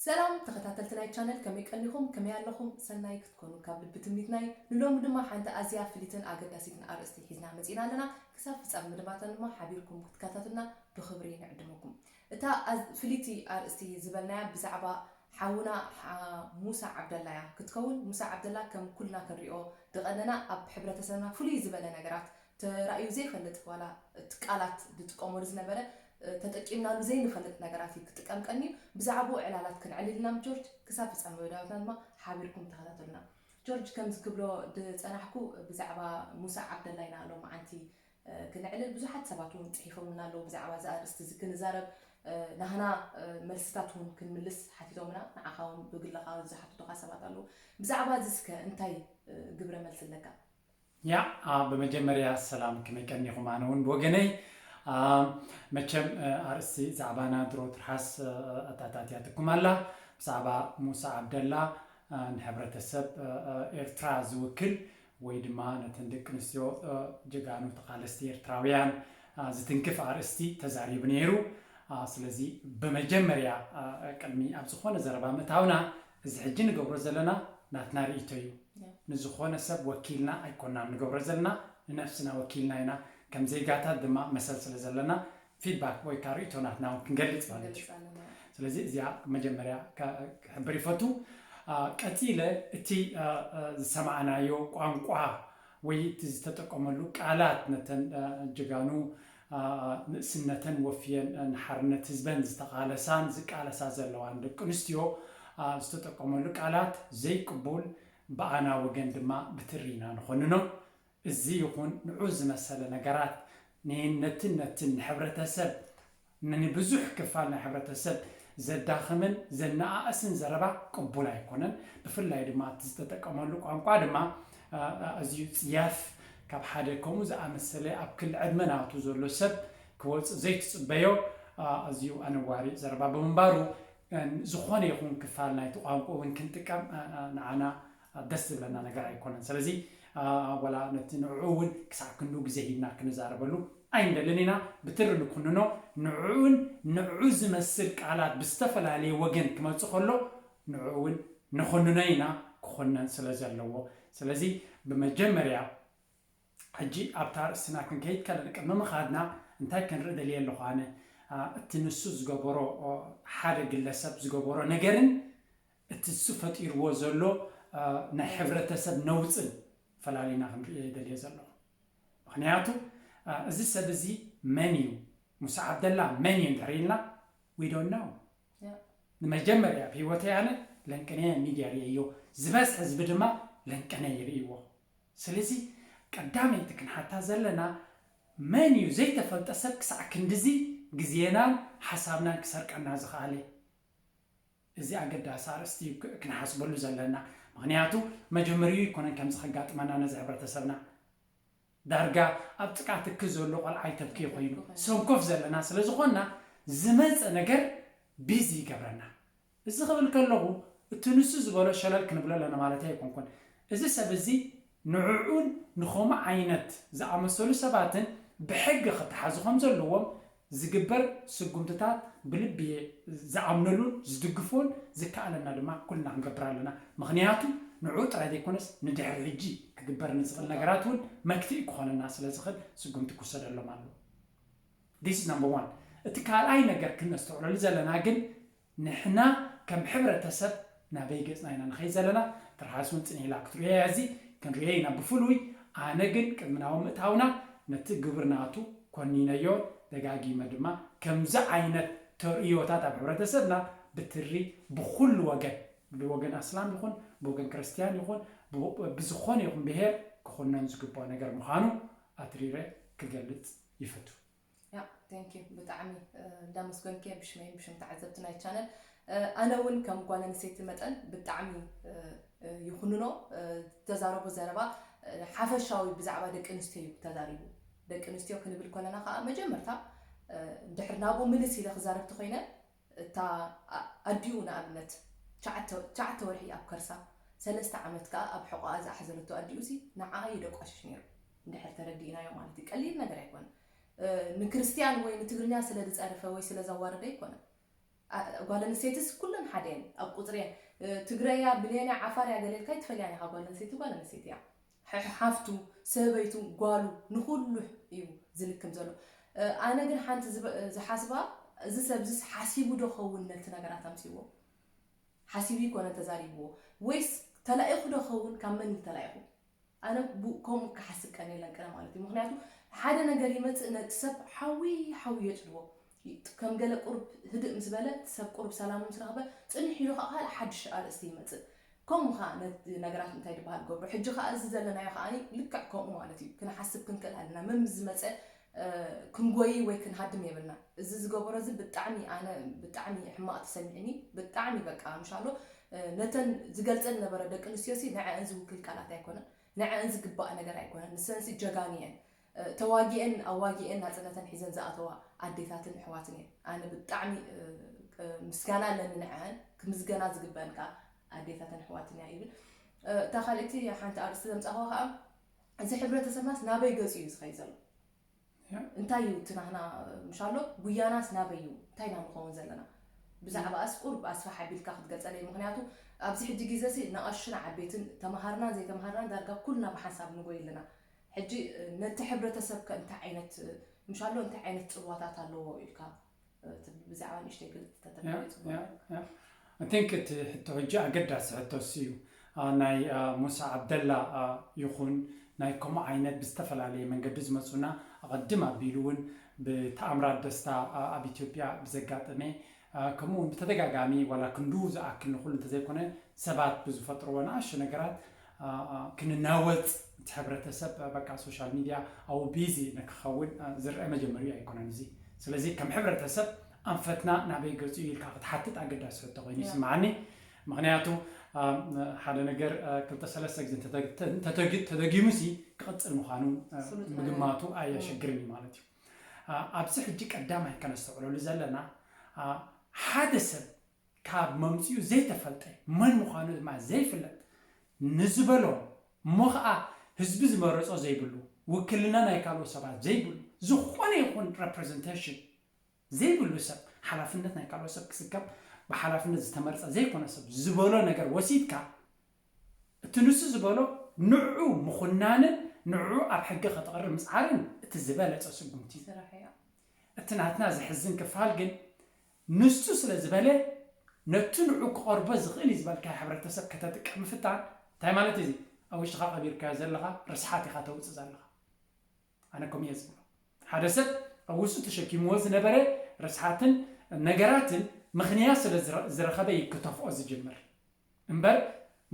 ሰላም ተኸታተልቲ ናይ ቻነል፣ ከመይ ቀኒኹም? ከመይ ኣለኹም? ሰናይ ክትኮኑ ካብ ልቢ ትምኒትናይ። ንሎሚ ድማ ሓንቲ ኣዝያ ፍሊትን ኣገዳሲትን ኣርእስቲ ሒዝና መጺና ኣለና። ክሳብ ፍጻመ መደባትና ድማ ሓቢርኩም ክትከታተሉና ብኽብሪ ንዕድመኩም። እታ ኣዝ-፣ ፍልይቲ ኣርእስቲ ዝበልናያ ብዛዕባ ሓውና ሓ-፣ ሙሳ ዓብደላ እያ ክትከውን። ሙሳ ዓብደላ ከም ኩልና ክንሪኦ ዝቐነና ኣብ ሕብረተሰብና ፍሉይ ዝበለ ነገራት ተራእዩ ዘይፈልጥ ዋላ እቲ ቃላት ዝጥቀመሉ ዝነበረ፣ እ፣ ተጠቂምናሉ ዘይንፈልጥ ነገራት እዩ ክጥቀም ቀንዩ። ብዛዕባኡ ዕላላት ክንዕልል ኢና ጆርጅ። ክሳብ ፍጻመ መደባትና ድማ ሓቢርኩም ተኸታተሉና። ጆርጅ፣ ከም ዝክብሎ ዝጸናሕኩ ብዛዕባ ሙሳ ዓብደላ ኢና ሎማዓንቲ፣ እ፣ ክነዕልል። ብዙሓት ሰባት እውን ጽሒፎምልና ኣለዉ ብዛዕባ እዚ ኣርእስቲ እዚ ክንዛረብ፣ እ፣ ናህና፣ እ፣ መልስታት እውን ክንምልስ ሓቲቶምና። ንዓኻ እውን ብግለኻ ዝሓቱኻ ሰባት ኣለዉ። ብዛዕባ እዚ እስከ እንታይ፣ እ፣ ግብረ መልሲ ኣለካ? ያ፣ አ፣ ብመጀመርያ ሰላም፣ ከመይ ቀኒኹም? ኣነ እውን ብወገነይ፣ አ፣ መቸም፣ እ፣ ኣርእስቲ ዛዕባና ድሮ ትርሓስ፣ እ፣ ኣታታትያትኩም ኣላ። ብዛዕባ ሙሳ ዓብደላ፣ እ፣ ንሕብረተሰብ፣ እ፣ እ፣ ኤርትራ ዝውክል ወይ ድማ ነተን ደቂ ኣንስትዮ፣ እ፣ ጀጋኑ ተቓለስቲ ኤርትራውያን፣ እ፣ ዝትንክፍ ኣርእስቲ ተዛሪቡ ነይሩ። እ፣ ስለዚ ብመጀመርያ፣ እ፣ ቅድሚ ኣብ ዝኾነ ዘረባ ምእታውና፣ እዚ ሕጂ ንገብሮ ዘለና ናትና ርእይቶ እዩ። ያ። ንዝኾነ ሰብ ወኪልና ኣይኮናን ንገብሮ ዘለና፣ ንነፍስና ወኪልና ኢና። ከም ዜጋታት ድማ መሰል ስለ ዘለና ፊድባክ ወይ ከዓ ርእይቶ ናትና እውን ክንገልጽ ማለት እዩ። ክንገልጽ ኣለና። ስለዚ እዚኣ መጀመርያ ከ-፣ ክሕብር ይፈቱ። አ፣ ቀጺለ እቲ፣ አ፣ አ፣ ዝሰማዕናዮ ቋንቋ ወይ እቲ ዝተጠቀመሉ ቃላት ነተን፣ አ፣ ጀጋኑ፣ አ፣ ንእስነተን ወፍየን፣ አ፣ ንሓርነት ህዝበን ዝተቓለሳን ዝቃለሳ ዘለዋን ደቂ ኣንስትዮ፣ አ፣ ዝተጠቀመሉ ቃላት ዘይቅቡል፣ ብኣና ወገን ድማ ብትሪ ኢና ንኾንኖ። እዚ ይኹን ንዑ ዝመሰለ ነገራት ን-፣ ነትን ነትን ንሕብረተሰብ፣ ንብዙሕ ክፋል ናይ ሕብረተሰብ ዘዳኽምን ዘነኣእስን ዘረባ ቅቡል ኣይኮነን። ብፍላይ ድማ እቲ ዝተጠቀመሉ ቋንቋ ድማ፣ አ፣ አ፣ ኣዝዩ ጽያፍ፣ ካብ ሓደ ከምኡ ዝኣመሰለ ኣብ ክሊ ዕድመ ናቱ ዘሎ ሰብ ክወጽእ ዘይትጽበዮ፣ አ፣ ኣዝዩ ኣነዋሪ ዘረባ ብምንባሩ፣ እ፣ ዝኾነ ይኹን ክፋል ናይቲ ቋንቋ እውን ክንጥቀም፣ እ፣ እ፣ ንዓና ደስ ዝብለና ነገር ኣይኮነን። ስለዚ፣ እ፣ ዋላ ነቲ ንዕኡ እውን ክሳዕ ክንድኡ ግዜ ሂብና ክንዛረበሉ ኣይንደልን ኢና። ብትሪ ንኩንኖ፣ ንዕኡን ንዕኡ ዝመስል ቃላት ብዝተፈላለየ ወገን ክመጽእ ከሎ፣ ንዕኡ እውን ንኹንኖ ኢና፣ ክኹነን ስለ ዘለዎ። ስለዚ ብመጀመርያ፣ ሕጂ ኣብታ ኣርእስትና ክንከይድ ከለና፣ ቅድሚ ምኻድና እንታይ ክንርኢ ደልየ ኣለኹ ኣነ? አ፣ እቲ ንሱ ዝገበሮ፣ ኦ፣ ሓደ ግለሰብ ዝገበሮ ነገርን እቲ ንሱ ፈጢርዎ ዘሎ፣ አ፣ ናይ ሕብረተሰብ ነውጽን ፈላሊና ክንርኢ ደልየ ዘለኹ። ምኽንያቱ፣ አ፣ እዚ ሰብ እዚ መን እዩ? ሙሳ ዓብደላ መን እዩ እንድሕር ኢልና፣ we don't know። ያ። ንመጀመርያ ኣብ ህይወተይ ኣነ ለንቅነ ሚድያ ርእየዮ፣ ዝበዝሐ ህዝቢ ድማ ለንቅነ ይርእይዎ። ስለዚ ቀዳመይቲ ክንሓታ ዘለና፣ መን እዩ ዘይተፈልጠ ሰብ ክሳዕ ክንድዚ ግዜናን ሓሳብናን ክሰርቀና ዝኸኣለ? እዚ ኣገዳሲ ኣርእስቲ እዩ ክ-፣ ክንሓስበሉ ዘለና። ምኽንያቱ መጀመሪኡ ኣይኮነን ከምዚ ከጋጥመና ነዚ ሕብረተሰብና። ዳርጋ ኣብ ጥቃ ትኪ ዘሎ ቆልዓ ይተብኪ ኮይኑ፣ ሰንኮፍ ዘለና ስለ ዝኾንና፣ ዝመጸ ነገር ቢዚ ይገብረና። እዚ ክብል ከለኹ፣ እቲ ንሱ ዝበሎ ሸለል ክንብሎ ኣለና ማለት ኣይኮንኩን። እዚ ሰብ እዚ ንዕኡን ንኸምኡ ዓይነት ዝኣመሰሉ ሰባትን ብሕጊ ክተሓዙ ከም ዘለዎም ዝግበር ስጉምትታት ብልቢ እየ ዝኣምነሉን ዝድግፎን፣ ዝከኣለና ድማ ኩልና ክንገብር ኣለና። ምኽንያቱ ንዕኡ ጥራይ ዘይኮነስ ንድሕሪ ሕጂ ክግበር ንዝኽእል ነገራት እውን መክትኢ ክኾነና ስለ ዝኽእል ስጉምቲ ክውሰደሎም ኣለዎ። This is number one። እቲ ካልኣይ ነገር ክነስተውዕለሉ ዘለና ግን ንሕና ከም ሕብረተሰብ ናበይ ገጽና ኢና ንኸይድ ዘለና? ትርሓስ እውን ጽን ኢላ ክትርእዮ እያ። እዚ ክንርእዮ ኢና ብፍሉይ። ኣነ ግን ቅድሚ ናብ ምእታውና ነቲ ግብሪ ናቱ ኮኒነዮ፣ ደጋጊመ ድማ ከምዚ ዓይነት ተርእዮታት ኣብ ሕብረተሰብና ብትሪ ብኹሉ ወገን፣ ብወገን ኣስላም ይኹን ብወገን ክርስትያን ይኹን ብ-፣ ብዝኾነ ይኹን ብሄር ክኹነን ዝግብኦ ነገር ምዃኑ ኣትሪረ ክገልጽ ይፈቱ። ያ፣ thank you። ብጣዕሚ፣ እ፣ እንዳመስገንኩ እየ ብሽመይን ብሽም ተዓዘብቲ ናይ ቻነል። እ፣ ኣነ እውን ከም ጓል ኣንስተይቲ መጠን ብጣዕሚ፣ እ፣ እ፣ ይኹንኖ፣ እ፣ ዝተዛረቦ ዘረባ፣ እ፣ ሓፈሻዊ ብዛዕባ ደቂ ኣንስትዮ እዩ ተዛሪቡ። ደቂ ኣንስትዮ ክንብል ከለና ከዓ መጀመርታ፣ እ፣ ድሕሪ ናብኡ ምልስ ኢለ ክዛረብ ተኾይነ፣ እታ ኣ-፣ ኣዲኡ ንኣብነት ትሽዓተ፣ ትሽዓተ ወርሒ ኣብ ከርሳ፣ ሰለስተ ዓመት ከዓ ኣብ ሕቆኣ ዝኣሕዘለቶ ኣዲኡ ሲ ንዓኣ እዩ ደቋሽሽ ነይሩ። እንድሕር ተረዲእናዮ ማለት እዩ። ቀሊል ነገር ኣይኮነን። እ፣ ንክርስትያን ወይ ንትግርኛ ስለ ዝጸረፈ ወይ ስለ ዘዋረደ ኣይኮነን። ኣ- ጓል ኣንስተይትስ ኩለን ሓደ እየን ኣብ ቁፅሪ እየን። እ፣ ትግረያ፣ ብሌንያ፣ ዓፋርያ ገለ ኢልካ ኣይትፈልያን ኢኻ። ጓል ኣንስተይቲ ጓል ኣንስተይቲ እያ። ሕ- ሓፍቱ፣ ሰበይቱ፣ ጓሉ፣ ንኹሉ እዩ ዝልክም ዘሎ። እ፣ ኣነ ግን ሓንቲ ዝብ- ዝሓስባ፣ እዚ ሰብዝስ ሓሲቡ ዶ ኸውን ነቲ ነገራት ኣምፅዎ? ሓሲቡ ይኮነ ተዛሪብዎ፣ ወይስ ተላኢኹ ዶ ኸውን? ካብ መን እዩ ተላኢኹ? ኣነ ቡ- ከምኡ ክሓስብ ቀን የለን ቀነ ማለት እዩ። ምክንያቱ ሓደ ነገር ይመፅእ፣ ነቲ ሰብ ሓዊ ሓዊ የጭድዎ። ከም ገለ ቁርብ ህድእ ምስ በለ፣ እቲ ሰብ ቁርብ ሰላም ምስ ረኽበ፣ ፅንሕ ኢሉ ከዓ ካልእ ሓድሽ ኣርእስቲ ይመፅእ። ከምኡ ከዓ ነቲ ነገራት እንታይ ዝበሃል ገብሮ። ሕጂ ከዓ እዚ ዘለናዮ ከዓ ልክዕ ከምኡ ማለት እዩ። ክንሓስብ ክንክእል ኣለና። መም ዝመፀ እ፣ ክንጎይ ወይ ክንሃድም የብልና። እዚ ዝገበሮ እዚ ብጣዕሚ፣ ኣነ ብጣዕሚ ሕማቕ ተሰሚዕኒ። ብጣዕሚ በቃ ምሻሎ፣ እ፣ ነተን ዝገልፀን ነበረ ደቂ ኣንስትዮ ሲ ንዐአን ዝውክል ቃላት ኣይኮነን፣ ንዐአን ዝግባእ ነገር ኣይኮነን። ንሰን ሲ ጀጋኑ እየን። እ፣ ተዋጊአን ኣዋጊአን ናፅነተን ሒዘን ዝኣተዋ ኣዴታትን ኣሕዋትን እየን። ኣነ ብጣዕሚ፣ እ፣ እ፣ ምስጋና ኣለኒ ንዐአን፣ ክምስገና ዝግበአን ከዓ ኣዴታትን ኣሕዋትን እያ ይብል። እ፣ እታ ካልእቲ ሓንቲ ኣርእስቲ ዘምፃእዋ ከዓ፣ እዚ ሕብረተሰብናስ ናበይ ገፁ እዩ ዝኸይድ ዘሎ? እንታይ እዩ እቲ ናህና ምሻሎ ጉያናስ ናበይ እዩ? እንታይ ኢና ንኸውን ዘለና? ብዛዕባኣስ ቁርብ ኣስፋሕ ኣቢልካ ክትገልፀለይ። ምክንያቱ ኣብዚ ሕጂ ግዜ ሲ ንኣሽቱን ዓበይትን፣ ተምሃርናን ዘይተምሃርናን ዳርጋ ኩልና ብሓንሳብ ንጎይ ኣለና። ሕጂ ነቲ ሕብረተሰብ ከ እንታይ ዓይነት ምሻሎ እንታይ ዓይነት ፅልዋታት ኣለዎ ኢልካ ትብል? ብዛዕባ ንእሽተይ ግልፅ ተተብሎ ጽቡቅ። I think እቲ ሕቶ ሕጂ ኣገዳሲ ሕቶ እሱ እዩ። አ፣ ናይ አ፣ ሙሳ ዓብደላ አ፣ ይኹን ናይ ከምኡ ዓይነት ብዝተፈላለየ መንገዲ ዝመፁና፣ ኣቐድም ኣቢሉ እውን ብተኣምራት ደስታ አ፣ ኣብ ኢትዮጵያ ብዘጋጠመ አ፣ ከምኡ እውን ብተደጋጋሚ ዋላ ክንዱ ዝኣክል ንኹሉ እንተዘይኮነ ሰባት ብዝፈጥርዎ ንኣሽቱ ነገራት አ፣ አ፣ ክንናወፅ እቲ ሕብረተሰብ አ፣ በቃ ሶሻል ሚድያ ኣብኡ ቢዚ ንክኸውን አ፣ ዝረአ መጀመሪኡ ኣይኮነን እዚ። ስለዚ ከም ሕብረተሰብ ኣንፈትና ናበይ ገፁ ኢልካ ክትሓትት ኣገዳሲ ሕቶ ኮይኑ ያ። ይስምዓኒ። ምክንያቱ አ፣ ሓደ ነገር አ፣ ክልተ ሰለስተ ግዜ እንተተ- እንተተግ- ተደጊሙ ሲ ክቕፅል ምዃኑ አ፣ ፍሉጥ ነገር። ምግማቱ ኣየሸግርን እዩ ማለት እዩ። አ፣ ኣብዚ ሕጂ ቀዳማይ ከነስተውዕለሉ ዘለና አ፣ ሓደ ሰብ ካብ መምፅኡ ዘይተፈልጠ መን ምዃኑ ድማ ዘይፍለጥ ንዝበሎ እሞ ከዓ ህዝቢ ዝመረፆ ዘይብሉ ውክልና ናይ ካልኦት ሰባት ዘይብሉ ዝኾነ ይኹን ሬፕሬዘንቴሽን ዘይብሉ ሰብ ሓላፍነት ናይ ካልኦት ሰብ ክስከም ብሓላፍነት ዝተመርፀ ዘይኮነ ሰብ ዝበሎ ነገር ወሲድካ እቲ ንሱ ዝበሎ ንዕኡ ምኹናንን ንዕኡ ኣብ ሕጊ ከተቕርብ ምፅዓርን እቲ ዝበለፀ ስጉምቲ እዩ። ስራሕ እያ። እቲ ናትና ዘሕዝን ክፋል ግን ንሱ ስለ ዝበለ ነቲ ንዑ ክቐርቦ ዝኽእል እዩ ዝበልካዮ ሕብረተሰብ ከተጥቅዕ ምፍታን እንታይ ማለት እዩ? ኣብ ውሽጥኻ ቀቢርካዮ ዘለኻ ርስሓት ኢኻ ተውፅእ ዘለኻ። ኣነ ከምኡ እየ ዝብሎ። ሓደ ሰብ ኣብ ውሽጡ ተሸኪምዎ ዝነበረ ርስሓትን ነገራትን ምኽንያት ስለ ዝረ- ዝረኸበ እዩ ክተፍኦ ዝጅምር እምበር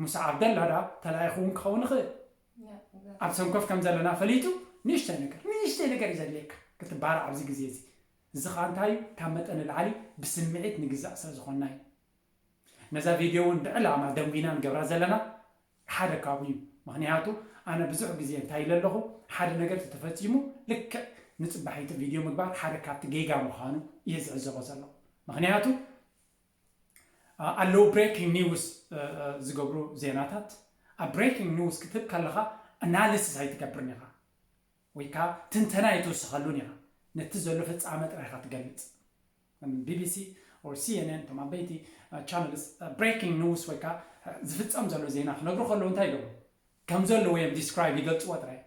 ሙሳ ዓብደላ ዳ ተላኢኹ እውን ክኸውን ይኽእል። ኣብ ሰንኮፍ ከም ዘለና ፈሊጡ ንእሽተይ ነገር ንእሽተይ ነገር እዩ ዘድልየካ ክትባራዕ ኣብዚ ግዜ እዚ። እዚ ከዓ እንታይ እዩ? ካብ መጠን ንላዕሊ ብስምዒት ንግዛእ ስለ ዝኾንና እዩ። ነዛ ቪድዮ እውን ብዕላማ ደንጒና ንገብራ ዘለና ሓደ ካብኡ እዩ። ምክንያቱ ኣነ ብዙሕ ግዜ እንታይ ኢለ ኣለኹ፣ ሓደ ነገር ተተፈፂሙ ልክዕ ንፅባሒቲ ቪድዮ ምግባር ሓደ ካብቲ ጌጋ ምዃኑ እየ ዝዕዘቦ ዘለኹ። ምክንያቱ ኣለዉ ብሬኪንግ ኒውስ ዝገብሩ ዜናታት። ኣብ ብሬኪንግ ኒውስ ክትህብ ከለኻ ኣናሊሲስ ኣይትገብርን ኢኻ ወይ ከዓ ትንተና ኣይትውስኸሉን ኢኻ። ነቲ ዘሎ ፍፃመ ጥራይ ኢኻ ትገልፅ። ቢቢሲ ኦር ሲኤንኤን እቶም ዓበይቲ ቻነልስ ብሬኪንግ ኒውስ ወይ ከዓ ዝፍፀም ዘሎ ዜና ክነግሩ ከለዉ እንታይ ይገብሩ? ከም ዘለዎ እዮም ዲስክራይብ ይገልፅዎ ጥራይ።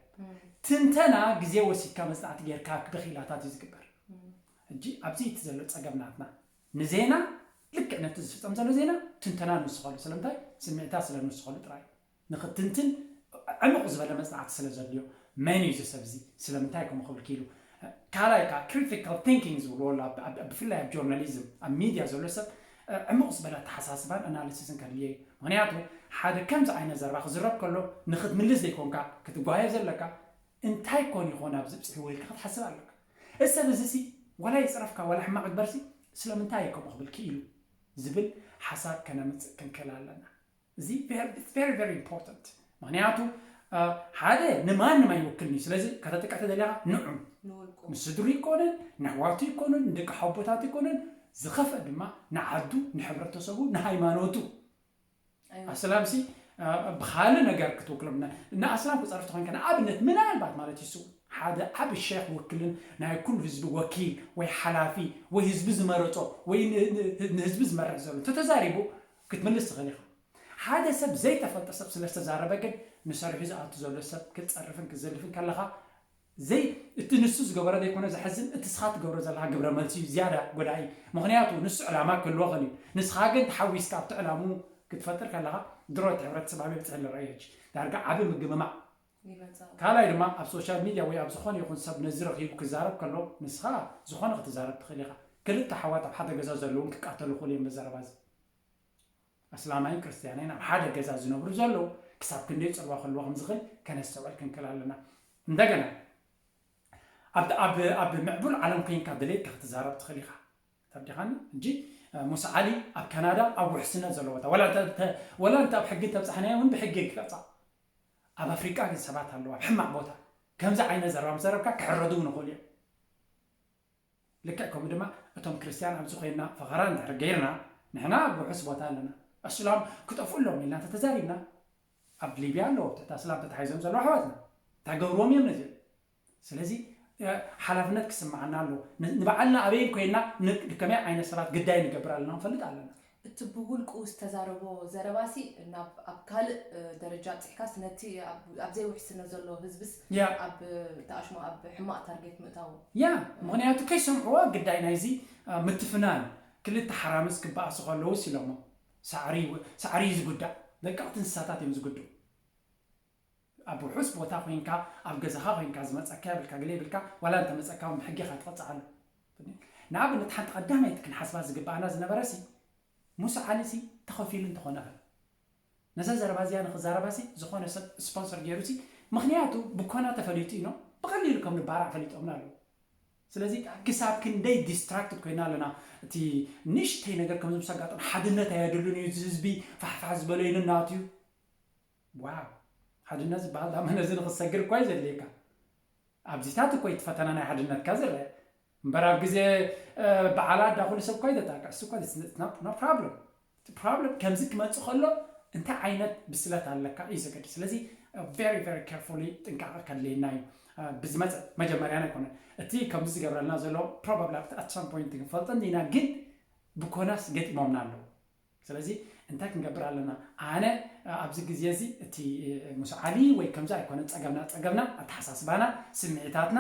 ትንተና ግዜ ወሲድካ መፅናዕቲ ጌርካ ብኺላታት እዩ ዝግበር። ሕጂ ኣብዚ እቲ ዘሎ ፀገም ናትና ንዜና ልክዕ ነቲ ዝፍፀም ዘሎ ዜና ትንተና ንውስኸሉ ስለምንታይ ስምዒታት ስለ ንውስኸሉ ጥራይ ንክትንትን ዕምቕ ዝበለ መፅናዕቲ ስለ ዘድልዮ መን እዩ እዚ ሰብ እዚ ስለምንታይ ከምኡ ክብል ክኢሉ ካልኣይ ከዓ ክሪቲካል ቲንኪንግ ዝብልዎ ኣሎ ኣብ- ኣብ- ብፍላይ ኣብ ጆርናሊዝም ኣብ ሚድያ ዘሎ ሰብ ዕምቕ ዝበለ ኣተሓሳስባን ኣናሊሲስን ከድልዮ እዩ ምክንያቱ ሓደ ከምዚ ዓይነት ዘረባ ክዝረብ ከሎ ንክትምልስ ዘይኮንካ ክትጓየ ዘለካ እንታይ ኮን ይኾን ኣብዚ ብፅሕዎ ኢልካ ክትሓስብ ኣለካ እዚ ሰብ እዚ ሲ ዋላ ይፅረፍካ ዋላ ሕማቕ ግበርሲ ስለምንታይ እዩ ከምኡ ክብል ክኢሉ ዝብል ሓሳብ ከነምፅእ ክንክእል ኣለና እዚ very very important ምክንያቱ ሓደ ንማንም ኣይውክልን እዩ ስለዚ ከተጥቀዕ ተደሊኻ ንዑ ንውልቁ ንስድሩ ይኮንን ንሕዋቱ ይኮንን ንደቂ ሓቦታት ይኮንን ዝኸፍአ ድማ ንዓዱ ንሕብረተሰቡ ንሃይማኖቱ ኣስላምሲ ብካልእ ነገር ክትውክሎም ንኣስላም ክፀርፍ ተኮንካ ንኣብነት ምናልባት ማለት እዩ ሓደ ዓቢ ሸኽ ውክልን ናይ ኩሉ ህዝቢ ወኪል ወይ ሓላፊ ወይ ህዝቢ ዝመረጾ ወይ ን- ን- ንህዝቢ ዝመርሕ ዘሎ እንተተዛሪቡ ክትምልስ ትኽእል ኢኻ። ሓደ ሰብ ዘይተፈልጠ ሰብ ስለ ዝተዛረበ ግን ንሰሪሑ ዝኣቱ ዘሎ ሰብ ክትጸርፍን ክትዘልፍን ከለኻ ዘይ እቲ ንሱ ዝገበሮ ዘይኮነ ዘሕዝን እቲ ስኻ ትገብሮ ዘለኻ ግብረ መልሲ እዩ ዝያዳ ጎዳኢ። ምኽንያቱ ንሱ ዕላማ ክህልዎ ኽእል እዩ፣ ንስኻ ግን ተሓዊስካ ኣብቲ ዕላሙ ክትፈጥር ከለኻ ድሮ እቲ ሕብረተሰብ ኣበይ በፂሑ ንረእዮ። ሕጂ ዳርጋ ዓቢ ምግምማዕ። ካልኣይ ድማ ኣብ ሶሻል ሚድያ ወይ ኣብ ዝኾነ ይኹን ሰብ ነዚ ረኺቡ ክዛረብ ከሎ ንስኻ ዝኾነ ክትዛረብ ትኽእል ኢኻ። ክልተ ኣሕዋት ኣብ ሓደ ገዛ ዘለውን ክቃተሉ ይኽእሉ እዮም በዛረባ እዚ። ኣስላማይን ክርስትያናይን ኣብ ሓደ ገዛ ዝነብሩ ዘለዉ ክሳብ ክንደይ ጽልዋ ክህልዎ ከም ዝኽእል ከነስተውዕል ክንክእል ኣለና። እንደገና ኣብ ኣብ ኣብ ምዕቡል ዓለም ኮይንካ ድሌትካ ክትዛረብ ትኽእል ኢኻ። ተርዲኻኒ እንጂ ሙሳ ዓሊ ኣብ ካናዳ ኣብ ውሕስነት ዘሎ ቦታ ወላ እንተ ወላ እንተ ኣብ ሕጊ ተብጻሕናዮ እውን ብሕጊ ክቀጻ። ኣብ ኣፍሪቃ ግን ሰባት ኣለዉ ኣብ ሕማቕ ቦታ ከምዚ ዓይነት ዘረባ ምስ ዘረብካ ክሕረዱ እውን ይኽእሉ እዮም። ልክዕ ከምኡ ድማ እቶም ክርስትያን ኣብዚ ኮይንና ፈኸራ እንድሕር ገይርና ንሕና ኣብ ውሑስ ቦታ ኣለና። ኣስላም ክጠፍኡ ኣለዎም ኢልና እንተተዛሪብና ኣብ ሊብያ ኣለዉ ትሕቲ ኣስላም ተታሒዞም ዘለዉ ኣሕዋትና እንታይ ገብርዎም እዮም ነዚኦም። ስለዚ ሓላፍነት ክስምዓና ኣለዎ። ንበዓልና ኣበይን ኮይንና ከመይ ዓይነት ሰባት ግዳይ ንገብር ኣለና ክንፈልጥ ኣለና። እቲ ብውልቁ ዝተዛረቦ ዘረባሲ ናብ ኣብ ካልእ ደረጃ ኣብፂሕካስ ነቲ ኣብ ዘይውሕስነት ዘሎ ህዝብስ ኣብ ተኣሽሞ ኣብ ሕማቕ ታርጌት ምእታዉ። ያ ምኽንያቱ ከይሰምዕዎ ግዳይ ናይዚ ምትፍናን ክልተ ሓራምዝ ክበኣሱ ከለውስ ኢሎሞ ሳዕሪ እዩ ዝጉዳእ ደቀቕቲ እንስሳታት እዮም ዝጉድኡ። ኣብ ውሑስ ቦታ ኮይንካ ኣብ ገዛኻ ኮይንካ ዝመፀካ የብልካ ገለ የብልካ ዋላ እንተመፀካ እውን ብሕጊ ኢኻ ትቐፅዓሉ። ንኣብነት ሓንቲ ቀዳማይቲ ክንሓስባ ዝግበኣና ዝነበረ ሲ ሙሳ ዓሊ ሲ ተኸፊሉ እንተኾነ ኸ ነዛ ዘረባ እዚኣ ንኽዛረባ ሲ ዝኾነ ሰብ ስፖንሰር ገይሩ ሲ ምኽንያቱ ብኮና ተፈሊጡ ኢኖ ብቐሊሉ ከም ንባራዕ ፈሊጦምና ኣለዉ። ስለዚ ክሳብ ክንደይ ዲስትራክትድ ኮይና ኣለና እቲ ንእሽተይ ነገር ከምዚ ምስ ኣጋጠም ሓድነት ኣየድሉን እዩ እዚ ህዝቢ ፋሕፋሕ ዝበሎ ኢሉ እናቱ እዩ ዋው ሓድነት ዝበሃል ዳመ ነዚ ንክትሰግር እኳ እዩ ዘድልየካ ኣብዚታት እኮ እቲ ፈተና ናይ ሓድነትካ ዝረአ እምበር ኣብ ግዜ በዓላት ዳ ኩሉ ሰብ እኳ እዩ ዘጣቅዕ እሱ እኳ no problem እቲ problem ከምዚ ክመፅእ ከሎ እንታይ ዓይነት ብስለት ኣለካ እዩ ዘገድስ ስለዚ very very carefully ጥንቃቐ ከድልየና እዩ ብዝመፀ መጀመርያና ኣይኮነን እቲ ከምዚ ዝገብረልና ዘሎ probably ኣብቲ at some point ክንፈልጦ እንዲና ግን ብኮናስ ገጢሞምና ኣለዉ ስለዚ እንታይ ክንገብር ኣለና ኣነ ኣብዚ ግዜ እዚ እቲ ሙስ ዓሊ ወይ ከምዚ ኣይኮነን ፀገምና ፀገምና ኣተሓሳስባና ስምዒታትና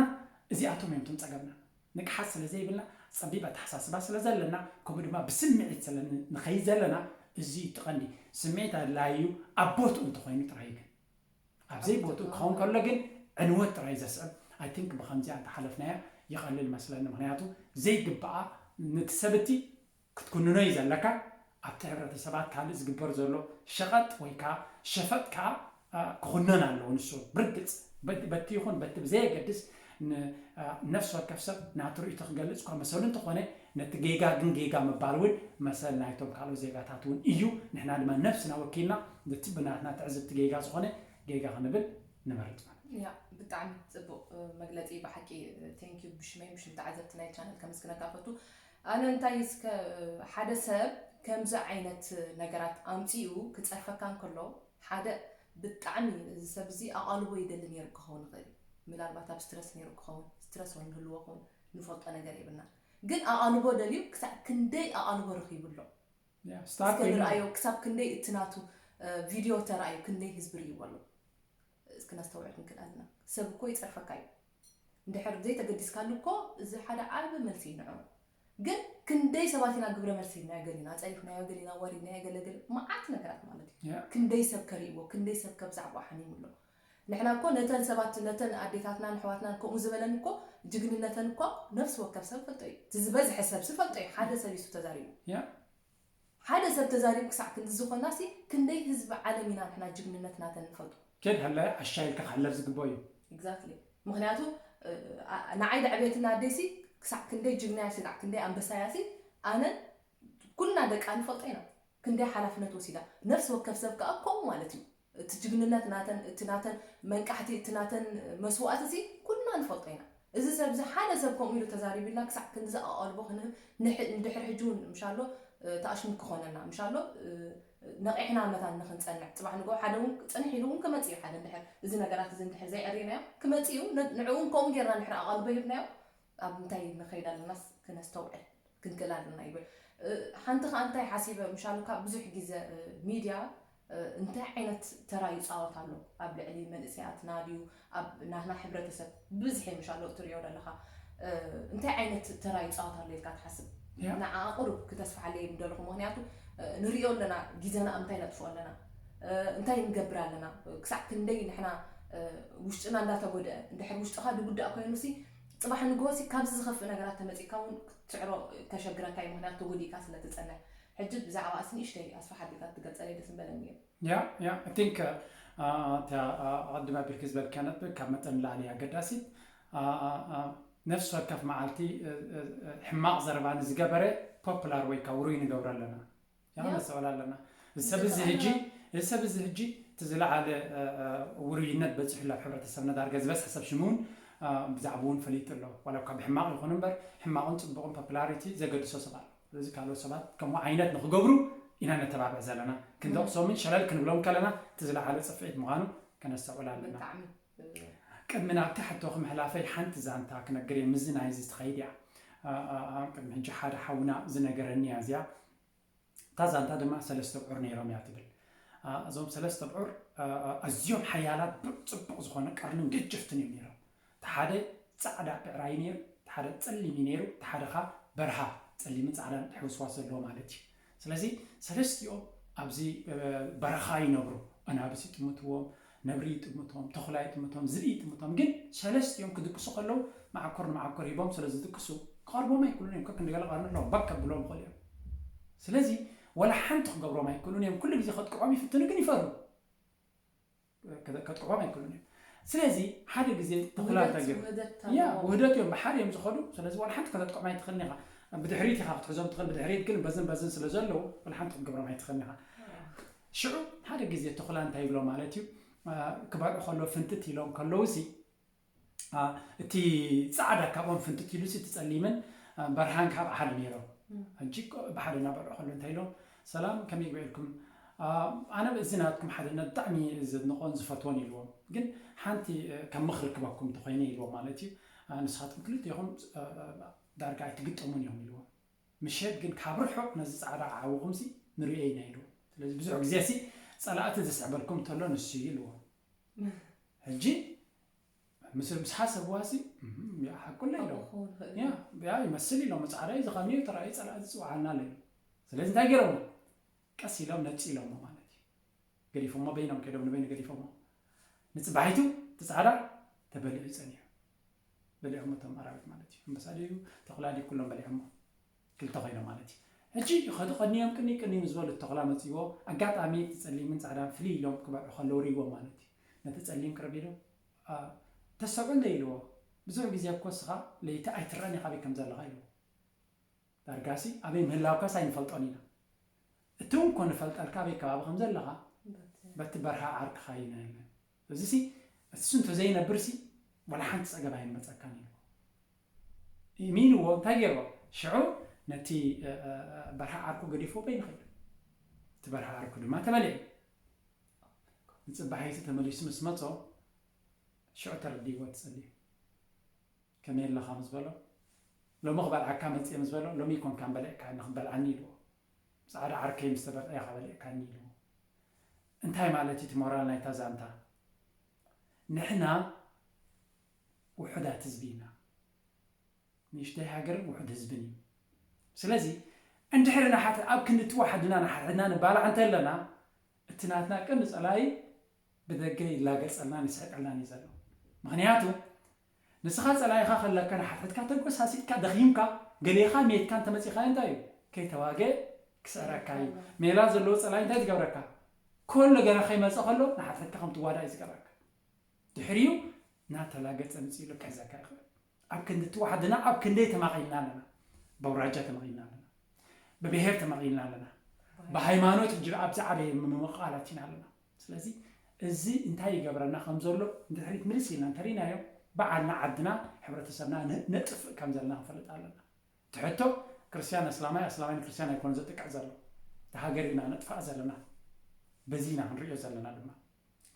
እዚኣቶም እዮም እቶም ፀገምና ንቅሓት ስለ ዘይብልና ፀቢብ ኣተሓሳስባ ስለ ዘለና ከምኡ ድማ ብስምዒት ስለ ንኸይድ ዘለና እዚ እዩ እቲ ቀንዲ ስምዒት ኣድላይ እዩ ኣብ ቦትኡ እንተኮይኑ ጥራይ ግን ኣብ ዘይቦትኡ ክኸውን ከሎ ግን ዕንወት ጥራይ ዘስዕብ I think ብከምዚኣ እንተሓለፍናያ ይቐልል መስለኒ ምክንያቱ ዘይግባኣ ነቲ ሰብ እቲ ክትኩንኖ እዩ ዘለካ ኣብቲ ሕብረተሰባት ካልእ ዝግበር ዘሎ ሸቐጥ ወይ ከዓ ሸፈጥ ከዓ ክኹነን ኣለዎ ንሱ ብርግፅ በቲ ይኹን በቲ ብዘየገድስ ነፍሲ ወከፍ ሰብ ናቱ ርእይቶ ክገልፅ እኳ መሰሉ እንተኾነ ነቲ ጌጋ ግን ጌጋ ምባል እውን መሰል ናይቶም ካልኦት ዜጋታት እውን እዩ ንሕና ድማ ነብስና ወኪልና ነቲ ብናትና ትዕዝብቲ ጌጋ ዝኾነ ጌጋ ክንብል ንመርፅ ማለት እዩ። ያ ብጣዕሚ ፅቡቕ መግለፂ ብሓቂ thank you ብሽመይ ብሽም ተዓዘብቲ ናይ ቻነል ከመስግነካ ፈቱ ኣነ እንታይ እስከ ሓደ ሰብ ከምዚ ዓይነት ነገራት ኣምፂኡ ክፀርፈካ እንከሎ ሓደ ብጣዕሚ እዚ ሰብ እዚ ኣቓልቦ ይደሊ ነይሩ ክኸውን ይኽእል እዩ ምናልባት ኣብ ስትረስ ነይሩ ክኸውን ስትረስ ወይ ንህልዎ ክኸውን ንፈልጦ ነገር የብልና ግን ኣቓልቦ ደልዩ ክሳዕ ክንደይ ኣቓልቦ ረኺቡ ኣሎ እስከ ንርኣዮ ክሳብ ክንደይ እቲ ናቱ ቪድዮ ተራእዩ ክንደይ ህዝቢ ርእይዎ ኣሎ ክነስተውዕል ክንክእል ኣለና ሰብ እኮ ይፀርፈካ እዩ እንድሕር ዘይተገዲስካሉ እኮ እዚ ሓደ ዓቢ መልሲ እዩ ንዑ ግን ክንደይ ሰባት ኢና ግብረ መልሲ ኢልናዮ ገሊና ጸሪፍናዮ ገሊና ወሪድናዮ ገለገለ መዓት ነገራት ማለት እዩ ክንደይ ሰብ ከርእይዎ ክንደይ ሰብ ከብዛዕቦ ሓሚሙ ኣሎ ንሕና እኮ ነተን ሰባት ነተን ኣዴታትናን ኣሕዋትናን ከምኡ ዝበለን እኮ ጅግንነተን እኮ ነፍሲ ወከፍ ሰብ ፈልጦ እዩ እቲ ዝበዝሐ ሰብ ሲ ፈልጦ እዩ ሓደ ሰብ እዩ ተዛሪቡ ሓደ ሰብ ተዛሪቡ ክሳዕ ክንዲ ዝኾና ሲ ክንደይ ህዝቢ ዓለም ኢና ንሕና ጅግንነት ናተን ንፈልጦ ኬድ ሃላይ ዓሻ ኢልካ ክሕለፍ ዝግብኦ እዩ exactly ምክንያቱ ንዓይ ደዕብየትና ኣደይሲ ክሳዕ ክንደይ ጅግና ያሲ ክሳዕ ክንደይ ኣንበሳ ያሲ ኣነ ኩልና ደቃ ንፈልጦ ኢና ክንደይ ሓላፍነት ወሲዳ ነፍሲ ወከፍ ሰብ ከዓ ከምኡ ማለት እዩ እቲ ጅግንነት ናተን እቲ ናተን መንቃሕቲ እቲ ናተን መስዋእቲ ሲ ኩልና ንፈልጦ ኢና እዚ ሰብ እዚ ሓደ ሰብ ከምኡ ኢሉ ተዛሪቡ ኢልና ክሳዕ ክንዲ ዝኣቐልቦ ክንህብ ንድሕር ሕጂ እውን ምሻሎ ተኣሽሙ ክኾነና ምሻሎ ነቒሕና መታን ንክንፀንዕ ፅባሕ ንግሆ ሓደ እውን ፀንሕ ኢሉ እውን ክመፅእ እዩ። ሓደ እንድሕር እዚ ነገራት እዚ እንድሕር ዘይዕሪናዮ ክመፅእ እዩ። ንዕኡ እውን ከምኡ ጌርና እንድሕር ኣቓልቦ ሂብናዮ ኣብ እንታይ ንኸይድ ኣለናስ ክነስተውዕል ክንክእል ኣለና ይብል። ሓንቲ ከዓ እንታይ ሓሲበ ምሻሉ ካብ ብዙሕ ግዜ ሚድያ እንታይ ዓይነት ተራ ይፃወት ኣሎ ኣብ ልዕሊ መንእሰያትና ድዩ ኣብ ናትና ሕብረተሰብ ብዝሒ ምሻሎ እትሪኦ ዘለካ እንታይ ዓይነት ተራ ይፃወት ኣሎ ኢልካ ትሓስብ? ንዓ ቁሩብ ክተስፍሓለይ ምደለኹ ምክንያቱ ንሪኦ ኣለና ግዜና ኣብ እንታይ ነጥፍኦ ኣለና እንታይ ንገብር ኣለና ክሳዕ ክንደይ ንሕና ውሽጥና እንዳተጎድአ እንድሕር ውሽጥካ ድጉዳእ ኮይኑ ሲ ፅባሕ ንግሆ ሲ ካብዚ ዝኸፍእ ነገራት ተመፂእካ እውን ክትስዕሮ ከሸግረካ እዩ ምክንያቱ ተጎዲእካ ስለ ትፀንሕ ሕጂ ብዛዕባ ኣስ ንእሽተይ ኣስፋሕ ኣቢልካ ትገልፀለይ ደስ ምበለኒ እዩ። Yeah, yeah. I think ኣቐድም ኣቢልኪ ዝበልክያ ነጥቢ ካብ መጠን ንላዕሊ ኣገዳሲት። ነፍሲ ወከፍ መዓልቲ ሕማቕ ዘረባ ንዝገበረ ፖፕላር ወይ ከዓ ውሩይ ንገብሮ ኣለና። ነስተውዕል ኣለና። እዚ ሰብ እዚ ሕጂ እዚ ሰብ እዚ ሕጂ እቲ ዝለዓለ ውሩይነት በፂሑ ኣብ ሕብረተሰብና ዳርጋ ዝበዝሐ ሰብ ሽሙ እውን ብዛዕባ እውን ፈሊጡ ኣሎ። ዋላ እኳ ብሕማቕ ይኹን እምበር ሕማቕን ፅቡቕን ፖፕላሪቲ ዘገድሶ ሰብ ኣሎ። ስለዚ ካልኦት ሰባት ከምኡ ዓይነት ንክገብሩ ኢና ነተባብዕ ዘለና። ክንደቕሶምን ሸለል ክንብሎም ከለና እቲ ዝለዓለ ፅፍዒት ምዃኑ ከነስተውዕል ኣለና። ቅድሚ ናብቲ ሕቶኺ ምሕላፈይ ሓንቲ ዛንታ ክነግር እየ። ምዚ ናይዚ ትኸይድ እያ። ቅድሚ ሕጂ ሓደ ሓውና ዝነገረኒ እያ እዚኣ። እታ ዛንታ ድማ ሰለስተ ብዑር ነይሮም እያ ትብል። እዞም ሰለስተ ብዑር ኣዝዮም ሓያላት ብር ፅቡቕ ዝኾነ ቀርንን ገጀፍትን እዮም ነይሮም። እቲ ሓደ ፃዕዳ ብዕራይ ነይሩ፣ እቲ ሓደ ፀሊም እዩ ነይሩ፣ እቲ ሓደ ኻ በርሃ ፀሊምን ፃዕዳን ሕውስዋስ ዘለዎ ማለት እዩ። ስለዚ ሰለስቲኦም ኣብዚ በረኻ ይነብሩ። ኣናብስ ይጥምትዎም፣ ነብሪ ይጥምቶም፣ ተኹላ ይጥምቶም፣ ዝብኢ ይጥምቶም። ግን ሰለስቲኦም ክድቅሱ ከለዉ መዓኮር ንመዓኮር ሂቦም ስለ ዝድቅሱ ክቐርቦም ኣይክእሉን እዮም። ከክንዲ ገለ ቀርኒ ኣለዎም፣ ባክ ከብሎም ይኽእሉ እዮም። ስለዚ ወላ ሓንቲ ክገብሮም ኣይክእሉን እዮም። ኩሉ ግዜ ከጥቅዖም ይፍትኑ፣ ግን ይፈሩ። ከጥቅዖም ኣይክእሉን እዮም። ስለዚ ሓደ ግዜ ተኹላ እንታይ ገይሩ? ውህደት እዮም፣ ብሓደ እዮም ዝኸዱ። ስለዚ ዋላ ሓንቲ ከተጥቅዖም ኣይትኽእልን ኢኻ። ብድሕሪት ኢኻ ክትሕዞም ትኽእል፣ ብድሕሪት ግን በዝን በዝን ስለ ዘለዉ ዋላ ሓንቲ ክትገብሮም ኣይትኽእልን ኢኻ። ሽዑ ሓደ ግዜ ተኹላ እንታይ ይብሎ ማለት እዩ፣ ክበልዑ ከለዉ ፍንትት ኢሎም ከለዉ ሲ እቲ ፃዕዳ ካብኦም ፍንትት ኢሉ ሲ እቲ ፀሊምን በርሃን ካብ ሓደ ነይሮም። ሕጂ ብሓደ እናበልዑ ከለዉ እንታይ ኢሎም፣ ሰላም ከመይ ይግበ ኢልኩም፣ ኣነ እዚ ናትኩም ሓድነት ብጣዕሚ ዘድንቆን ዝፈትዎን ኢልዎም። ግን ሓንቲ ከም ምኽሪ ክበኩም እንተኮይነ ኢልዎም ማለት እዩ። ንስኻትኩም ክልቲኹም ዳርጋ ኣይትግጠሙን እዮም ኢልዎም። ምሸት ግን ካብ ርሑቕ ነዚ ፃዕዳ ዓብኹም ሲ ንሪኦ ኢና ኢልዎም። ስለዚ ብዙሕ ግዜ ሲ ፀላእቲ ዝስዕበልኩም እንተሎ ንሱ እዩ ኢልዎም። ሕጂ ምስ ምስ ሓሰብዋ ሲ ሓቁለ ኢሎም ያ ይመስል ኢሎም ፃዕዳ እዩ ዝኸምዩ ተራእዩ ፀላእቲ ዝፅውዓና ኣሎ ኢሎም። ስለዚ እንታይ ገይሮም ቀስ ኢሎም ነፂ ኢሎሞ ማለት እዩ። ገዲፎሞ በይኖም ከይዶም ንበይኑ ገዲፎሞ። ንፅባሒቱ እቲ ፃዕዳ ተበሊዑ ፀኒሑ በሊዖሞ እቶም ኣራዊት ማለት እዩ። ኣንበሳ ድዩ ተኹላ ድዩ ኩሎም በሊዖሞ ክልተ ኮይኖም ማለት እዩ። ሕጂ ከዱ ቀንዮም ቅኒ ቅኒ ምስ በሉ ተኹላ መፅዎ ኣጋጣሚ እቲ ፀሊምን ፃዕዳን ፍልይ ኢሎም ክበልዑ ከለዉ ርእይዎም ማለት እዩ። ነቲ ፀሊም ቅርብ ኢሉ ተስተውዕል ዶ ኢልዎ። ብዙሕ ግዜ እኮ እስኻ ለይቲ ኣይትረአን ኢኻ ኣበይ ከም ዘለኻ ኢልዎ። ዳርጋሲ ኣበይ ምህላውካስ ኣይንፈልጦን ኢና። እቲ እውን ኮ ንፈልጠልካ ኣበይ ከባቢ ከም ዘለኻ በቲ በርሃ ዓርክኻ እዩ ነለ። እዚ ሲ እሱ እንተዘይነብር ሲ ዋላ ሓንቲ ፀገም ኣይመፀካን ኢልዎ። ኢሚንዎ እንታይ ገይርዎ? ሽዑ ነቲ በርሃ ዓርኩ ገዲፎ በይኑ ኸይዱ። እቲ በርሃ ዓርኩ ድማ ተበሊዑ። ንፅባሒቱ ተመሊሱ ምስ መፆ ሽዑ ተረዲእዎ ትፀልዩ። ከመይ ኣለኻ ምስ በሎ፣ ሎሚ ክበልዓካ መፅየ ምስ በሎ፣ ሎሚ ይኮንካ በሊዕካ ንክበልዓኒ ኢልዎ። ፃዕዳ ዓርከይ ምስ ተበልዐ ኢኻ በሊዕካኒ ኢልዎ። እንታይ ማለት እዩ እቲ ሞራል ናይታ ዛንታ? ንሕና ውሑዳት ህዝቢ ኢና። ንእሽተይ ሃገርን ውሑድ ህዝብን እዩ። ስለዚ እንድሕሪ ንሓት ኣብ ክንዲ እቲ ወሓድና ንሓድሕድና ንባላዕ እንተለና እቲ ናትና ቀንዲ ፀላኢ ብደገ ይላገፀልናን ይስሕቀልናን እዩ ዘሎ። ምክንያቱ ንስኻ ፀላኢኻ ከለካ ንሓድሕድካ ተጎሳሲጥካ ደኺምካ ገሌኻ ሜትካ እንተመፂኻዮ እንታይ እዩ? ከይተዋገ ክስዕረካ እዩ። ሜላ ዘለዎ ፀላኢ እንታይ ትገብረካ? ከሎ ገና ከይመፀ ከሎ ንሓድሕድካ ከም ትዋዳእ እዩ ዝገብረካ። ድሕሪኡ እናተላገፀ ምፅእ ኢሉ ክሕዘካ ይኽእል። ኣብ ክንዲ እቲ ወሓድና ኣብ ክንደይ ተማቒልና ኣለና። በውራጃ ተማቒልና ኣለና። ብብሄር ተማቒልና ኣለና። ብሃይማኖት ሕጂ ኣብዚ ዓበየ ምምቕቓላት ኢና ኣለና። ስለዚ እዚ እንታይ ይገብረና ከም ዘሎ ንድሕሪት ምልስ ኢልና እንተሪእናዮ በዓልና ዓድና ሕብረተሰብና ነጥፍእ ከም ዘለና ክንፈልጥ ኣለና። እቲ ሕቶ ክርስትያን ኣስላማይ፣ ኣስላማይ ንክርስቲያን ኣይኮነ ዘጥቅዕ ዘሎ። እቲ ሃገር ኢና ነጥፋእ ዘለና። በዚ ኢና ክንሪኦ ዘለና ድማ።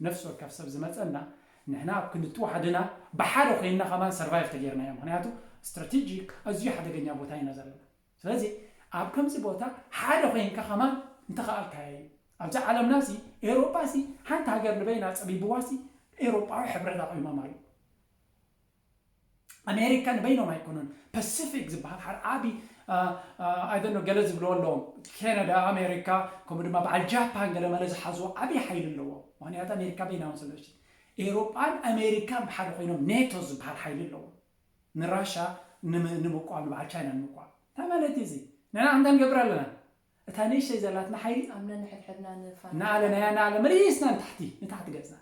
ነፍሲ ወከፍ ሰብ ዝመጸና ንሕና ኣብ ክንዲ ተዋሕድና ብሓደ ኮይንና ከማን ሰርቫይቭ ተጌርና እዮም። ምክንያቱ ስትራቴጂክ ኣዝዩ ሓደገኛ ቦታ ኢና ዘለና። ስለዚ ኣብ ከምዚ ቦታ ሓደ ኮይንካ ከማን እንተኸኣልካዮ እዩ። ኣብዚ ዓለምና ሲ ኤውሮጳ ሲ ሓንቲ ሃገር ንበይና ጸቢብዋ ሲ ኤውሮጳዊ ሕብረት ኣቑሞም ኣለዉ። ኣሜሪካ ንበይኖም ኣይኮኑን። ፓሲፊክ ዝበሃል ሓደ ዓቢ ኣይደኖ ገለ ዝብልዎ ኣለዎም። ካናዳ፣ ኣሜሪካ፣ ከምኡ ድማ በዓል ጃፓን ገለ መለ ዝሓዝዎ ዓቢ ሓይሊ ኣለዎ። ምክንያቱ ኣሜሪካ በይናውን ስለሽ ኤውሮጳን ኣሜሪካን ብሓደ ኮይኖም ኔቶ ዝበሃል ሓይሊ ኣለዎም። ንራሻ ንምቋም፣ ንበዓል ቻይና ንምቋም። እንታይ ማለት እዩ እዚ? ንሕና እንታይ ንገብር ኣለና? እታ ንእሽተይ ዘላትና ሓይሊ ኣብ ነንሕድሕድና ንፋን ናለ ናያ ናለ መሊስና ንታሕቲ ንታሕቲ ገጽና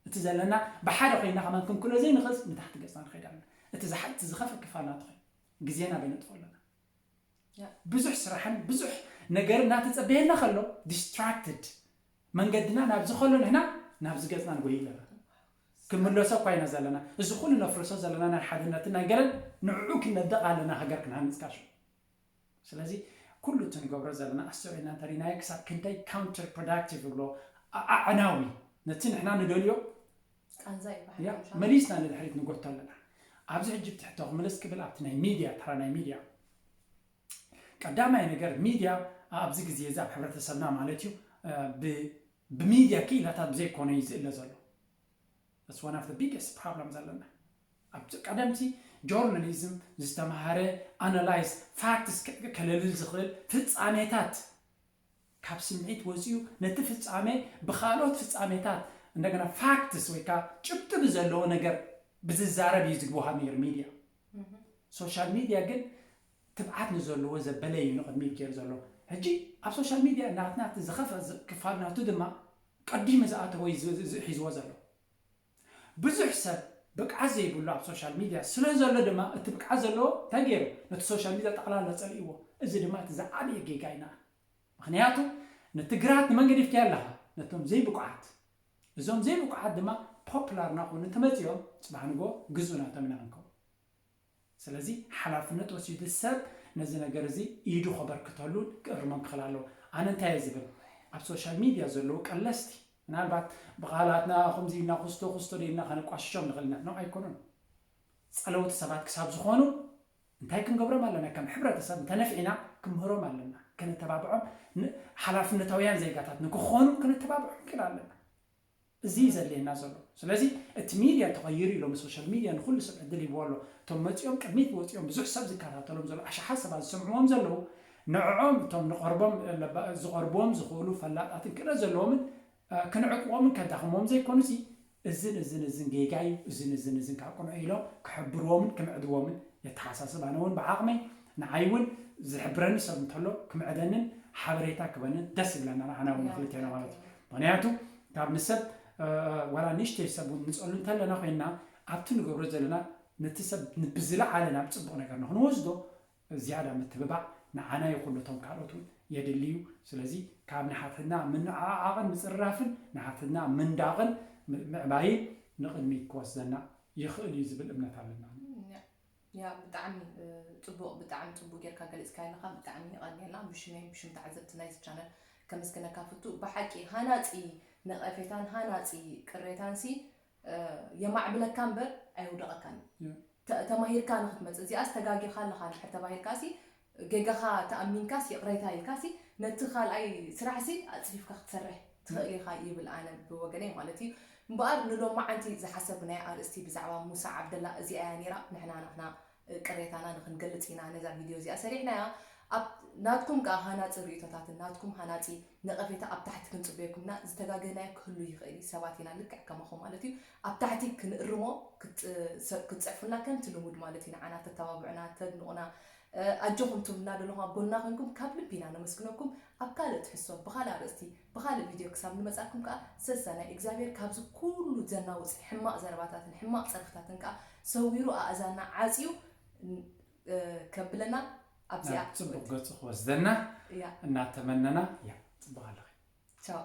እቲ ዘለና ብሓደ ኮይና ከማን ክንክሎ ዘይንኽእልስ ንታሕቲ ገጽና ንኸይድ ኣለና። እቲ ዝሓ- እቲ ዝኸፈ ክፋል ናቱ ኮይኑ ግዜና በይነጥፎ ኣለና። ያ። ብዙሕ ስራሕን ብዙሕ ነገር እናተጸበየና ከሎ ዲስትራክትድ መንገድና ናብዚ ከሎ ንሕና ናብዚ ገጽና ንጎይ ኣለና። ክምለሶ እኳ ኢና ዘለና። እዚ ኩሉ ነፍርሶ ዘለና ናይ ሓድነትን ናይ ገለን ንዕኡ ክንነደቕ ኣለና ሃገር ክንሃንጽ ካሹ። ስለዚ ኩሉ እቲ ንገብሮ ዘለና ኣስተውዒልና እንተሪናዮ ክሳብ ክንደይ ካውንተር ፕሮዳክቲቭ ይብሎ ኣዕናዊ ነቲ ንሕና ንደልዮ ቃንዛ ይበሃል ያ ምሻ መሊስና ንድሕሪት ንጎቶ ኣለና። ኣብዚ ሕጂ ትሕቶ ክምልስ ክብል ኣብቲ ናይ ሚድያ ተራ ናይ ሚድያ ቀዳማይ ነገር ሚድያ ኣብዚ ግዜ እዚ ኣብ ሕብረተሰብና ማለት እዩ ብ- ብሚድያ ክኢላታት ብዘይኮነ እዩ ዝእለ ዘሎ። That's one of the biggest problem ዘለና። ኣብ ቀደምቲ ጆርናሊዝም ዝተምሃረ ኣናላይዝ ፋክትስ ከለልል ዝኽእል ፍጻሜታት ካብ ስምዒት ወፂኡ ነቲ ፍጻሜ ብካልኦት ፍጻሜታት እንደገና ፋክትስ ወይ ከዓ ጭብጢ ብዘለዎ ነገር ብዝዛረብ እዩ ዝግብሃ ነይሩ ሚድያ። ሶሻል ሚድያ ግን ትብዓት ንዘለዎ ዘበለ እዩ ንቕድሚት ገይሩ ዘሎ። ሕጂ ኣብ ሶሻል ሚድያ ናትና እቲ ዝኸፍአ ዝ- ክፋል ናቱ ድማ ቀዲሙ ዝኣተወ እዩ ዝ- ዝ- ሒዝዎ ዘሎ። ብዙሕ ሰብ ብቅዓት ዘይብሉ ኣብ ሶሻል ሚድያ ስለ ዘሎ ድማ እቲ ብቅዓት ዘለዎ እንታይ ገይሩ ነቲ ሶሻል ሚድያ ጠቕላላ ጸልእዎ። እዚ ድማ እቲ ዝዓበየ ጌጋ ኢና። ምክንያቱ ነቲ ግራት ንመን ገዲፍካዮ ኣለኻ? ነቶም ዘይብቁዓት። እዞም ዘይብቁዓት ድማ ፖፕላር ናኾኑ እንተመጺኦም ጽባሕ ንጎ ግዙእ ናቶም ኢና ክንከውን። ስለዚ ሓላፍነት ወሲዱ ሰብ ነዚ ነገር እዚ ኢዱ ከበርክተሉን ክእርሞን ክኽእል ኣለዎ። ኣነ እንታይ እየ ዝብል ኣብ ሶሻል ሚድያ ዘለዉ ቀለስቲ ምናልባት ብቓላትና ከምዚ ኢልና ክስቶ ክስቶ ደይልና ከነቋሽሾም ንኽእል ኢና። ኖ ኣይኮኑን። ጸለውቲ ሰባት ክሳብ ዝኾኑ እንታይ ክንገብሮም ኣለና? ከም ሕብረተሰብ እንተነፍዒና ክምህሮም ኣለና። ከነተባብዖም ን- ሓላፍነታውያን ዜጋታት ንክኾኑ ከነተባብዖም ክእል ኣለና። እዚ እዩ ዘድልየና ዘሎ። ስለዚ እቲ ሚድያ ተቐይሩ ኢሎም ሶሻል ሚድያ ንኩሉ ሰብ ዕድል ይብዎ ኣሎ። እቶም መፂኦም ቅድሚት ወፂኦም ብዙሕ ሰብ ዝከታተሎም ዘሎ ኣሽሓት ሰባት ዝሰምዕዎም ዘለዉ ንዕኦም እቶም ንቐርቦም ለባ- ዝቐርብዎም ዝኽእሉ ፈላጣትን ክእለት ዘለዎምን እ፣ ክንዕቅቦምን ከዳኽሞም ዘይኮኑሲ እዝን እዝን እዝን ጌጋ እዩ እዝን እዝን እዝን ካብ ቅኑዕ ኢሎም ክሕብርዎምን ክምዕድዎምን የተሓሳስብ። ኣነ እውን ብዓቕመይ ንዓይ እውን ዝሕብረኒ ሰብ እንተሎ ክምዕደንን ሓበሬታ ክበንን ደስ ይብለና ንዓና እውን ንክልቴና ማለት እዩ። ምክንያቱ ካብ ንሰብ እ፣ ዋላ ንእሽተይ ሰብ እውን ንፀሉ እንተለና ኮይንና ኣብቲ ንገብሮ ዘለና ነቲ ሰብ ብዝለዓለ ናብ ፅቡቕ ነገር ንክንወስዶ ዝያዳ ምትብባዕ ንዓና ይኹን ነቶም ካልኦት እውን የድሊ እዩ። ስለዚ ካብ ንሓትሕትና ምንዕዓዓቕን ምፅርራፍን ንሓትሕትና ምንዳቕን ም- ምዕባይን ንቕድሚት ክወስደና ይኽእል እዩ ዝብል እምነት ኣለና። ያ ብጣዕሚ እ፣ ፅቡቕ ብጣዕሚ ፅቡቕ ጌርካ ገሊፅካ ኣለኻ። ብጣዕሚ የቐንየልና። ብሽመይን ብሽም ተዓዘብቲ ናይዚ ቻነል ከመስግነካ ፍቱ። ብሓቂ ሃናፂ ነቐፌታን ሃናፂ ቅሬታን ሲ እ፣ የማዕብለካ እምበር ኣየውደቐካን እዩ። ያ። ተ- ተማሂርካ ንክትመፅእ እዚኣ ዝተጋጊኻ ኣለኻ እንድሕር ተባሂልካ ሲ ጌጋኻ ተኣሚንካስ ይቕሬታ ኢልካሲ ነቲ ካልኣይ ስራሕሲ ኣፅፊፍካ ክትሰርሕ ትኽእል ኢኻ ይብል ኣነ ብወገነይ ማለት እዩ። እምበኣር ንሎማዓንቲ ዝሓሰብናዮ ኣርእስቲ ብዛዕባ ሙሳ ዓብደላ እዚኣ እያ ነይራ። ንሕና ንሕና ቅሬታና ንክንገልፅ ኢና ነዛ ቪድዮ እዚኣ ሰሪሕናያ። ኣብ ናትኩም ከዓ ሃናፂ ርእቶታትን ናትኩም ሃናፂ ነቐፌታ ኣብ ታሕቲ ክንፅበየኩም ኢና። ዝተጋገናዮ ክህሉ ይኽእል እዩ፣ ሰባት ኢና ልክዕ ከማኹም ማለት እዩ። ኣብ ታሕቲ ክንእርሞ ክትፅሑፉልና ከምቲ ልሙድ ማለት እዩ። ንዓና ተተባብዑና ተድንቑና ኣጆኹም ትብሉና ዘለኹም ኣብ ጎንና ኮንኩም ካብ ልቢ ኢና ነመስግነኩም። ኣብ ካልእ ትሕዝቶ ብኻልእ ኣርእስቲ ብኻልእ ቪድዮ ክሳብ ንመፃኩም ከዓ ሰሰናይ እግዚኣብሔር ካብዚ ኩሉ ዘናውፅ ሕማቕ ዘረባታትን ሕማቕ ፀርፍታትን ከዓ ሰዊሩ ኣእዛንና ዓፅዩ ከብለና ኣብዚኣ ናብ ፅቡቅ ገፁ ክወስደና እያ እናተመነና እያ ፅቡቅ ኣለኺ ቻው